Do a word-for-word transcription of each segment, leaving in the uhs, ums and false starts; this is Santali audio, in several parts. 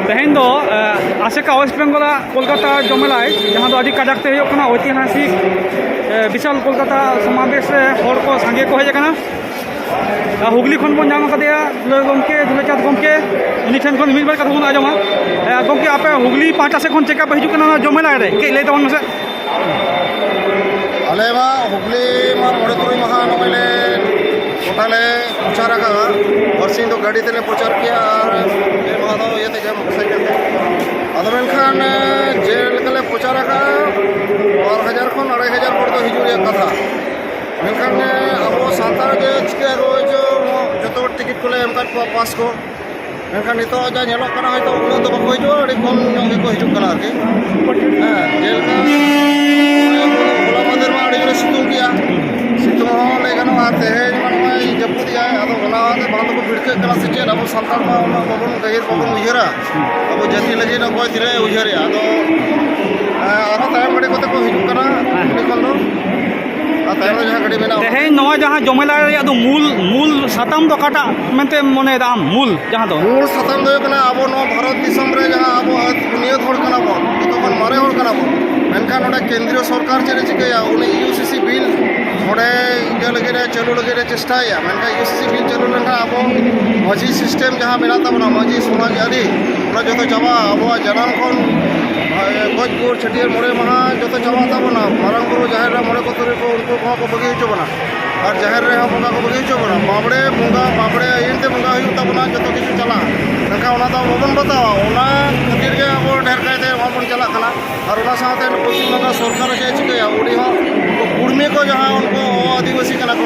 ᱛᱮᱦᱮᱧ ᱫᱚ ᱟᱥᱮᱠᱟ ᱳᱭᱮᱥᱴ ᱵᱮᱝᱜᱚᱞᱟᱜ ᱠᱳᱞᱠᱟᱛᱟ ᱡᱚᱢᱮᱞᱟᱭ, ᱡᱟᱦᱟᱸ ᱫᱚ ᱟᱹᱰᱤ ᱠᱟᱡᱟᱠ ᱛᱮ ᱦᱩᱭᱩᱜ ᱠᱟᱱᱟ, ᱳᱭᱛᱤᱦᱟᱥᱤᱠ ᱵᱤᱥᱟᱞ ᱠᱳᱞᱠᱟᱛᱟ ᱥᱚᱢᱟᱵᱮᱥ ᱨᱮ ᱦᱚᱲ ᱠᱚ ᱥᱟᱸᱜᱮ ᱠᱚ ᱦᱮᱡ ᱟᱠᱟᱱᱟ᱾ ᱦᱩᱜᱽᱞᱤ ᱠᱷᱚᱱ ᱵᱚᱱ ᱧᱟᱢ ᱟᱠᱟᱫᱮᱭᱟ ᱫᱩᱞᱟᱹᱲ ᱜᱚᱢᱠᱮ, ᱫᱩᱞᱟᱹᱲ ᱪᱟᱸᱫᱽ ᱜᱚᱢᱠᱮ, ᱩᱱᱤ ᱴᱷᱮᱱ ᱠᱷᱚᱱ ᱢᱤᱫ ᱵᱟᱨ ᱠᱟᱛᱷᱟ ᱵᱚᱱ ᱟᱸᱡᱚᱢᱟ᱾ ᱜᱚᱢᱠᱮ, ᱟᱯᱮ ᱦᱩᱜᱽᱞᱤ ᱯᱟᱦᱴᱟ ᱥᱮᱫ ᱠᱷᱚᱱ ᱪᱮᱠᱟ ᱯᱮ ᱦᱤᱡᱩᱜ ᱠᱟᱱᱟ ᱱᱚᱣᱟ ᱡᱚᱢᱮᱞᱟᱭ ᱨᱮ, ᱠᱟᱹᱡ ᱞᱟᱹᱭ ᱛᱟᱵᱚᱱ ᱢᱮᱥᱮ᱾ ᱟᱞᱮ ᱢᱟ ᱦᱩᱜᱽᱞᱤ ᱢᱟ ᱢᱚᱬᱮ ᱛᱩᱨᱩᱭ ᱢᱟᱦᱟ ᱱᱚᱜᱼᱚᱭ ᱞᱮ ᱜᱚᱴᱟ ᱞᱮ ᱯᱨᱚᱪᱟᱨ ᱟᱠᱟᱫᱼᱟ᱾ ᱵᱟᱨᱥᱤᱧ ᱫᱚ ᱜᱟᱹᱰᱤ ᱛᱮᱞᱮ ᱯᱨᱚᱪᱟᱨ ᱠᱮᱜᱼᱟ ᱟᱨ ᱯᱮ ᱢᱟᱦᱟ ᱫᱚ ᱤᱭᱟᱹ ᱛᱮᱜᱮ, ᱢᱚᱴᱚᱨ ᱥᱟᱭᱠᱮᱞ ᱛᱮ᱾ ᱟᱫᱚ ᱢᱮᱱᱠᱷᱟᱱ ᱡᱮ ᱞᱮᱠᱟ ᱞᱮ ᱯᱨᱚᱪᱟᱨ ᱟᱠᱟᱫᱼᱟ, ᱵᱟᱨ ᱦᱟᱡᱟᱨ ᱠᱷᱚᱱ ᱟᱲᱟᱭ ᱦᱟᱡᱟᱨ ᱦᱚᱲ ᱫᱚ ᱦᱤᱡᱩᱜ ᱨᱮᱭᱟᱜ ᱠᱟᱛᱷᱟ᱾ ᱢᱮᱱᱠᱷᱟᱱ ᱟᱵᱚ ᱥᱟᱱᱛᱟᱲ ᱜᱮ ᱪᱤᱠᱟᱹ ᱟᱠᱚ ᱪᱚ, ᱡᱚᱛᱚ ᱦᱚᱲ ᱴᱤᱠᱤᱴ ᱠᱚᱞᱮ ᱮᱢ ᱟᱠᱟᱫ ᱠᱚᱣᱟ, ᱯᱟᱥ ᱠᱚ᱾ ᱢᱮᱱᱠᱷᱟᱱ ᱱᱤᱛᱚᱜ ᱡᱟ ᱧᱮᱞᱚᱜ ᱠᱟᱱᱟ, ᱦᱚᱭᱛᱳ ᱩᱱᱟᱹᱜ ᱫᱚ ᱵᱟᱠᱚ ᱦᱤᱡᱩᱜᱼᱟ, ᱟᱹᱰᱤ ᱠᱚᱢ ᱧᱚᱜ ᱜᱮᱠᱚ ᱦᱤᱡᱩᱜ ᱠᱟᱱᱟ ᱟᱨᱠᱤ᱾ ᱦᱮᱸ, ᱡᱮᱞᱮᱠᱟ ᱦᱚᱞᱟ ᱢᱟᱫᱷᱮᱨ ᱢᱟ ᱟᱹᱰᱤ ᱡᱳᱨᱮ ᱥᱤᱛᱩᱝ ᱠᱮᱜᱼᱟ, ᱥᱤᱛᱩᱝ ᱦᱚᱸ ᱞᱟᱹᱭ ᱜᱟᱱᱚᱜᱼᱟ᱾ ᱟᱨ ᱛᱮᱦᱮᱧ ᱢᱟ ᱱᱚᱜᱼᱚᱭ ᱡᱟᱹᱯᱩᱫ ᱮᱜᱼᱟᱭ, ᱟᱫᱚ ᱚᱱᱟ ᱛᱮ ᱵᱟᱝ ᱫᱚᱠᱚ ᱵᱷᱤᱲᱠᱟᱹᱜ ᱠᱟᱱᱟ ᱥᱮ ᱪᱮᱫ? ᱟᱵᱚ ᱥᱟᱱᱛᱟᱲ ᱢᱟ ᱩᱱᱟᱹᱜ ᱵᱟᱵᱚᱱ ᱜᱟᱹᱦᱤᱨ ᱵᱟᱵᱚᱱ ᱩᱭᱦᱟᱹᱨᱟ, ᱟᱵᱚ ᱡᱟᱹᱛᱤ ᱞᱟᱹᱜᱤᱫ ᱚᱠᱚᱭ ᱛᱤᱱᱟᱹᱜ ᱮ ᱩᱭᱦᱟᱹᱨᱮᱜᱼᱟ᱾ ᱟᱫᱚ ᱟᱨᱦᱚᱸ ᱛᱟᱭᱚᱢ ᱜᱟᱹᱰᱤ ᱠᱚᱛᱮ ᱠᱚ ᱦᱤᱡᱩᱜ ᱠᱟᱱᱟ ᱩᱱᱤ ᱠᱷᱚᱱ ᱫᱚ᱾ ᱟᱨ ᱛᱟᱭᱚᱢ ᱨᱮ ᱡᱟᱦᱟᱸ ᱜᱟᱹᱰᱤ ᱢᱮᱱᱟᱜᱼᱟ, ᱛᱮᱦᱮᱧ ᱱᱚᱣᱟ ᱡᱟᱦᱟᱸ ᱡᱚᱢᱮᱞᱟ ᱨᱮᱭᱟᱜ ᱫᱚ ᱢᱩᱞ, ᱢᱩᱞ ᱥᱟᱛᱟᱢ ᱫᱚ ᱚᱠᱟᱴᱟᱜ ᱢᱮᱱᱛᱮᱢ ᱢᱚᱱᱮᱭᱮᱫᱟ ᱟᱢ, ᱢᱩᱞ ᱡᱟᱦᱟᱸ ᱫᱚ? ᱢᱩᱞ ᱥᱟᱛᱟᱢ ᱫᱚ ᱦᱩᱭᱩᱜ ᱠᱟᱱᱟ, ᱟᱵᱚ ᱱᱚᱣᱟ ᱵᱷᱟᱨᱚᱛ ᱫᱤᱥᱚᱢ ᱨᱮ ᱡᱟᱦᱟᱸ ᱟᱵᱚ ᱵᱩᱱᱤᱭᱟᱹᱫ ᱦᱚᱲ ᱠᱟᱱᱟ ᱵᱚᱱ, ᱡᱚᱛᱚ ᱠᱷᱚᱱ ᱢᱟᱨᱮ ᱦᱚᱲ ᱠᱟᱱᱟ ᱵᱚᱱ, ᱢᱮᱱᱠᱷᱟᱱ ᱱᱚᱰᱮ ᱠᱮᱱᱫᱨᱤᱭᱚ ᱥᱚᱨᱠᱟᱨ ᱪᱮᱫ ᱮ ᱪᱤᱠᱟᱹᱭᱟ? ᱩᱱᱤ ᱤᱭᱩ ᱥᱤ ᱥᱤ ᱵᱤᱞ ᱱᱚᱰᱮ ᱤᱭᱟᱹ ᱞᱟᱹᱜᱤᱫ ᱮ ᱪᱟᱹᱞᱩ ᱞᱟᱹᱜᱤᱫ ᱮ ᱪᱮᱥᱴᱟᱭᱮᱫᱼᱟ, ᱢᱮᱱᱠᱷᱟᱱ ᱤᱭᱩ ᱥᱤ ᱥᱤ ᱵᱤᱞ ᱪᱟᱹᱞᱩ ᱞᱮᱱᱠᱷᱟᱱ ᱟᱵᱚ ᱢᱟᱹᱡᱷᱤ ᱥᱤᱥᱴᱮᱢ ᱡᱟᱦᱟᱸ ᱢᱮᱱᱟᱜ ᱛᱟᱵᱚᱱᱟ, ᱢᱟᱹᱡᱷᱤ ᱥᱚᱢᱟᱡᱽ ᱟᱹᱨᱤ, ᱚᱱᱟ ᱡᱚᱛᱚ ᱪᱟᱵᱟᱜᱼᱟ᱾ ᱟᱵᱚᱣᱟᱜ ᱡᱟᱱᱟᱢ ᱠᱷᱚᱱ ᱜᱚᱡ ᱜᱩᱨ, ᱪᱷᱟᱹᱴᱭᱟᱹᱨ, ᱢᱚᱬᱮ ᱢᱟᱦᱟ ᱡᱚᱛᱚ ᱪᱟᱵᱟᱜ ᱛᱟᱵᱚᱱᱟ᱾ ᱢᱟᱨᱟᱝ ᱵᱩᱨᱩ, ᱡᱟᱦᱮᱨ ᱨᱮ ᱢᱚᱬᱮ ᱠᱚ ᱛᱩᱨᱩᱭ ᱠᱚ, ᱩᱱᱠᱩ ᱠᱚᱦᱚᱸ ᱠᱚ ᱵᱟᱹᱜᱤ ᱦᱚᱪᱚ ᱵᱚᱱᱟ᱾ ᱟᱨ ᱡᱟᱦᱮᱨ ᱨᱮᱦᱚᱸ ᱵᱚᱸᱜᱟ ᱠᱚ ᱵᱟᱹᱜᱤ ᱦᱚᱪᱚ ᱵᱚᱱᱟ᱾ ᱵᱟᱵᱲᱮ ᱵᱚᱸᱜᱟ, ᱵᱟᱵᱲᱮ ᱟᱹᱭᱤᱱ ᱛᱮ ᱵᱚᱸᱜᱟ ᱦᱩᱭᱩᱜ ᱛᱟᱵᱚᱱᱟ, ᱡᱚᱛᱚ ᱠᱤᱪᱷᱩ ᱪᱟᱞᱟᱜᱼᱟ, ᱢᱮᱱᱠᱷᱟᱱ ᱚᱱᱟ ᱫᱚ ᱵᱟᱵᱚᱱ ᱵᱟᱛᱟᱣᱟ᱾ ᱚᱱᱟ ᱠᱷᱟᱹᱛᱤᱨ ᱜᱮ ᱟᱵᱚ ᱰᱷᱮᱨ ᱠᱟᱭᱛᱮ ᱱᱚᱣᱟ ᱵᱚᱱ ᱪᱟᱞᱟᱜ ᱠᱟᱱᱟ᱾ ᱟᱨ ᱚᱱᱟ ᱥᱟᱶᱛᱮ ᱯᱚᱥᱪᱤᱢ ᱵᱟᱝᱜᱟᱞ ᱥᱚᱨᱠᱟᱨ ᱪᱮᱫ ᱮ ᱪᱤᱠᱟᱹᱭᱟ? ᱩᱱᱤ ᱦᱚᱸ ᱩᱱᱠᱩ ᱠᱩᱲᱢᱤ ᱠᱚ, ᱡᱟᱦᱟᱸ ᱩᱱᱠᱩ ᱟᱹᱫᱤᱵᱟᱹᱥᱤ ᱠᱟᱱᱟ ᱠᱚ,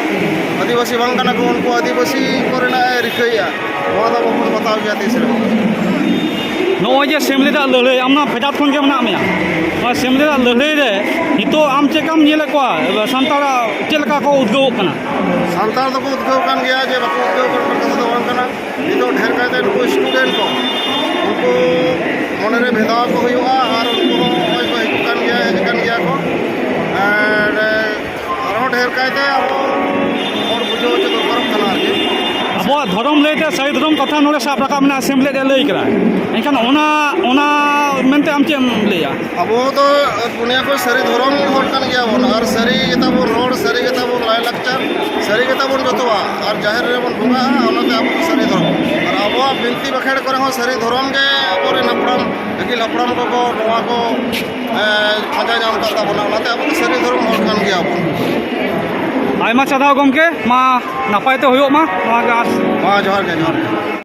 ᱟᱹᱫᱤᱵᱟᱹᱥᱤ ᱵᱟᱝ ᱠᱟᱱᱟ ᱠᱚ, ᱩᱱᱠᱩ ᱟᱹᱫᱤᱵᱟᱹᱥᱤ ᱠᱚᱨᱮᱱᱟᱜ ᱮ ᱨᱤᱠᱟᱹᱭᱮᱫᱼᱟ᱾ ᱱᱚᱣᱟ ᱫᱚ ᱵᱟᱵᱚᱱ ᱵᱟᱛᱟᱣ ᱜᱮᱭᱟ ᱛᱤᱥ ᱨᱮᱦᱚᱸ᱾ ᱱᱚᱜᱼᱚᱭ ᱡᱮ ᱥᱮᱢᱞᱮᱫᱟᱜ ᱞᱟᱹᱲᱦᱟᱹᱭ, ᱟᱢ ᱱᱚᱣᱟ ᱯᱷᱮᱰᱟᱛ ᱠᱷᱚᱱ ᱜᱮ ᱢᱮᱱᱟᱜ ᱢᱮᱭᱟ, ᱱᱚᱣᱟ ᱥᱮᱢᱞᱮᱫᱟᱜ ᱞᱟᱹᱲᱦᱟᱹᱭ ᱨᱮ ᱱᱤᱛᱚᱜ ᱟᱢ ᱪᱮᱫ ᱞᱮᱠᱟᱢ ᱧᱮᱞᱮᱫ ᱠᱚᱣᱟ? ᱥᱟᱱᱛᱟᱲᱟᱜ ᱪᱮᱫ ᱞᱮᱠᱟ ᱠᱚ ᱩᱫᱽᱜᱟᱹᱣᱚᱜ ᱠᱟᱱᱟ? ᱥᱟᱱᱛᱟᱲ ᱫᱚᱠᱚ ᱩᱫᱽᱜᱟᱹᱣ ᱠᱟᱱ ᱜᱮᱭᱟ, ᱡᱮ ᱵᱟᱠᱚ ᱩᱫᱽᱜᱟᱹᱣ ᱠᱟᱱ ᱠᱟᱛᱷᱟ ᱫᱚ ᱵᱟᱝ ᱠᱟᱱᱟ᱾ ᱱᱤᱛᱚᱜ ᱰᱷᱮᱨ ᱠᱟᱭᱛᱮ ᱱᱩᱠᱩ ᱥᱴᱩᱰᱮᱱᱴ ᱠᱚ, ᱩᱱᱠᱩ ᱢᱚᱱᱮᱨᱮ ᱵᱷᱮᱫᱟᱣ ᱠᱚ ᱦᱩᱭᱩᱜᱼᱟ, ᱟᱨ ᱩᱱᱠᱩ ᱦᱚᱸ ᱱᱚᱜᱼᱚᱭ ᱠᱚ ᱦᱤᱡᱩᱜ ᱠᱟᱱ ᱜᱮᱭᱟ, ᱦᱮᱡ ᱟᱠᱟᱱ ᱜᱮᱭᱟ ᱠᱚ᱾ ᱟᱨ ᱟᱨᱦᱚᱸ ᱰᱷᱮᱨ ᱠᱟᱭᱛᱮ ᱟᱵᱚ ᱦᱚᱲ ᱵᱩᱡᱷᱟᱹᱣ ᱦᱚᱪᱚ ᱫᱚᱨᱠᱟᱨᱚᱜ ᱠᱟᱱᱟ ᱟᱨᱠᱤ᱾ ᱟᱵᱚᱣᱟᱜ ᱫᱷᱚᱨᱚᱢ ᱞᱟᱹᱭᱛᱮ ᱥᱟᱹᱨᱤ ᱫᱷᱚᱨᱚᱢ ᱠᱟᱛᱷᱟ ᱱᱚᱰᱮ ᱥᱟᱵ ᱨᱟᱠᱟᱵ ᱢᱮᱱᱟᱜᱼᱟ, ᱥᱮᱢᱞᱮᱫ ᱮ ᱞᱟᱹᱭ ᱠᱮᱫᱟ, ᱮᱱᱠᱷᱟᱱ ᱚᱱᱟ, ᱚᱱᱟ ᱢᱮᱱᱛᱮ ᱟᱢ ᱪᱮᱫ ᱮᱢ ᱞᱟᱹᱭᱟ? ᱟᱵᱚ ᱫᱚ ᱯᱩᱱᱭᱟ ᱠᱚ ᱥᱟᱹᱨᱤ ᱫᱷᱚᱨᱚᱢ ᱦᱚᱲ ᱠᱟᱱ ᱜᱮᱭᱟᱵᱚᱱ, ᱟᱨ ᱥᱟᱹᱨᱤ ᱜᱮᱛᱟᱵᱚᱱ ᱨᱚᱲ, ᱥᱟᱹᱨᱤ ᱜᱮᱛᱟᱵᱚᱱ ᱞᱟᱭᱼᱞᱟᱠᱪᱟᱨ, ᱥᱟᱹᱨᱤ ᱜᱮᱛᱟᱵᱚᱱ ᱡᱚᱛᱚᱣᱟᱜ, ᱟᱨ ᱡᱟᱦᱮᱨ ᱨᱮᱵᱚᱱ ᱵᱚᱸᱜᱟᱜᱼᱟ, ᱚᱱᱟᱛᱮ ᱟᱵᱚ ᱫᱚ ᱥᱟᱹᱨᱤ ᱫᱷᱚᱨᱚᱢ᱾ ᱟᱨ ᱟᱵᱚᱣᱟᱜ ᱵᱤᱱᱛᱤ ᱵᱟᱠᱷᱮᱲ ᱠᱚᱨᱮ ᱦᱚᱸ ᱥᱟᱹᱨᱤ ᱫᱷᱚᱨᱚᱢ ᱜᱮ ᱟᱵᱚᱨᱮᱱ ᱦᱟᱯᱲᱟᱢ, ᱟᱹᱜᱤᱞ ᱦᱟᱯᱲᱟᱢ ᱠᱚᱠᱚ ᱱᱚᱣᱟ ᱠᱚ, ᱮ, ᱯᱟᱸᱡᱟ ᱧᱟᱢ ᱟᱠᱟᱫ ᱛᱟᱵᱚᱱᱟ, ᱚᱱᱟᱛᱮ ᱟᱵᱚ ᱫᱚ ᱥᱟᱹᱨᱤ ᱫᱷᱚᱨᱚᱢ ᱦᱚᱲ ᱠᱟᱱ ᱜᱮᱭᱟᱵᱚᱱ᱾ ᱟᱭᱢᱟ ᱥᱟᱨᱦᱟᱣ ᱜᱚᱢᱠᱮ, ᱢᱟ ᱱᱟᱯᱟᱭ ᱛᱮ ᱦᱩᱭᱩᱜ ᱢᱟ ᱱᱚᱣᱟ ᱜᱮ ᱟᱸᱥ᱾ ᱢᱟ ᱡᱚᱦᱟᱨ ᱜᱮ, ᱡᱚᱦᱟᱨ ᱜᱮ᱾